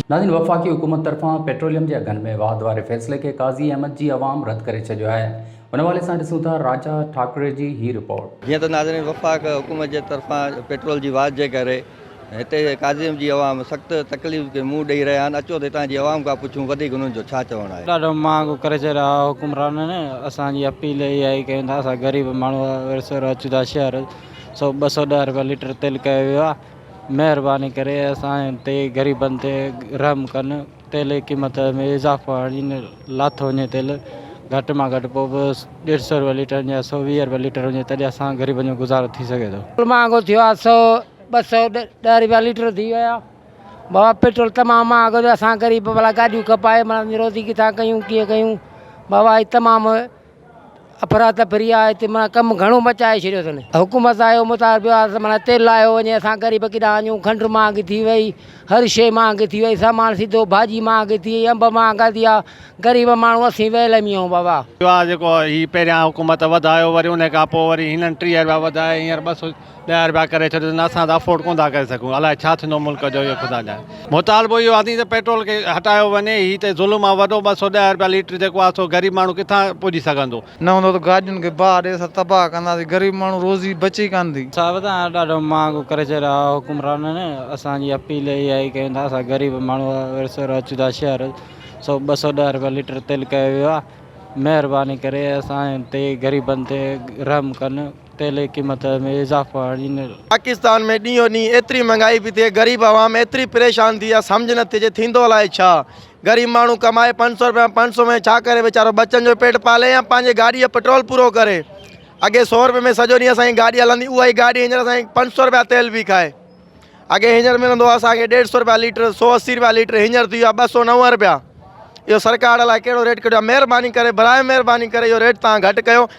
ناظرين وفاقي حڪومت طرفان پيٽروليم جي اگهن ۾ واڌ واري فيصلي کي قاضي احمد جي عوام رد ڪري ڇڏيو آهي ان حوالي سان ڏسون ٿا راجا ٺاڪري جي هي رپورٽ. جيئن ته ناظرين وفاق حڪومت جي طرفان پيٽرول جي واڌ جي ڪري هتي قاضي احمد جي عوام سخت تڪليف کي منهن ڏئي رهيا آهن اچو ته هتان جي عوام کان پڇون وڌيڪ انهن جو ڇا چوڻ آهي. ڏاڍو مهانگو ڪري ڇڏيو آهي حڪمرانن اسان جي اپيل اها ئي ڪيون ٿا اسان غريب ماڻهو ورسر اچون ٿا شهر سو 210 روپيا ليٽر تيل ڪيو ويو آهي مهرباني ڪري اسان تي غريبن تي رحم ڪن تيل جي قيمت ۾ اضافو آڻين لاٿو وڃي تيل گهٽ مان گهٽ پوء به ڏيڍ سو روپيا ليٽر يا 120 روپيا ليٽر هجي تڏهن اسان غريبن جو گذارو ٿي سگهي ٿو. پيٽرول مهانگو ٿيو آهي سو 210 روپيا ليٽر ٿي ويو آهي بابا پيٽرول تمام مهانگو ٿيو اسان غريب ڀلا گاڏيون کپائي معنيٰ روزي ڪٿان ڪيون ڪيئن ڪيون بابا هي تمام افراتفري آهي هتي معنيٰ ڪم گهڻو مچائي ڇڏيو اٿن حڪومت آيو مطالبو آهي ته معنيٰ تيل لاهيو وڃي اسان غريب ڪيڏانهن وڃون کنڊ مهانگي ٿي وئي هر شيء مهانگي ٿي وئي سامان سيڌو ڀاڄي مهانگي ٿي وئي انب مهانگا ٿي ويا غريب ماڻهو اسين ويل ميون بابا. اهو آهي جيڪو هي پهريان حڪومت وڌايو وري ان کان پوء وري هنن 30 رپيا وڌائي هينئر 210 رپيا ڪري ڇڏيو اٿن اسان ته افورڊ ڪونه ٿا ڪري سگهون الائي ڇا ٿيندو ملڪ جو اهو خدا ڄاڻي. مطالبو اهو آهي ته پيٽرول کي هٽايو وڃي هي ته ظلم آهي وڏو 210 رپيا ليٽر جيڪو آهي سو غريب ماڻهو ڪٿان پڄي سگهندو. نه هوندو ته گاڏين کي باهه ڏئي اسان تباهه ڪنداسين غريب ماڻهو روزي بچي ئي ڪانه ٿي. صاحب تهان ڏاڍو مهانگو ڪري ڇڏيو آهي حڪمرانن اسان جي اپيل اها ئي ڪيون ٿا اسان غريب ماڻهو ورسر اچون ٿا شهر سو 210 رپيا ليٽر تيل ڪيو ويو آهي مهرباني ڪري اسان تي غريبن تي رحم ڪن تيل جي قيمت ۾ اضافو آڻين. پاڪستان ۾ ڏينهون ڏينهن ايتري مھنگائي پئي ٿئي غريب عوام ايتري پريشان ٿي ويا سمجھ نٿي اچي ٿيندو الائي ڇا غريب ماڻهو ڪمائي 500 رپيا 500 ۾ ڇا ڪري ويچارو ٻچن جو پيٽ پالي يا پنهنجي گاڏي جو پيٽرول پورو ڪري اڳي 100 رپئي ۾ سڄو ڏينهن اسان جي گاڏي هلندي اها ئي گاڏي هينئر اسان جي 500 رپيا تيل پئي کائي اڳي هينئر ملندو هو اسان کي 150 رپيا ليٽر 180 رپيا ليٽر هينئر ٿي ويو آهي 209 رپيا اهو سرڪار الائي ڪهڙو ريٽ ڪڍيو آهي مهرباني ڪري برائي مهرباني ڪري اهو ريٽ تان گهٽ ڪيو.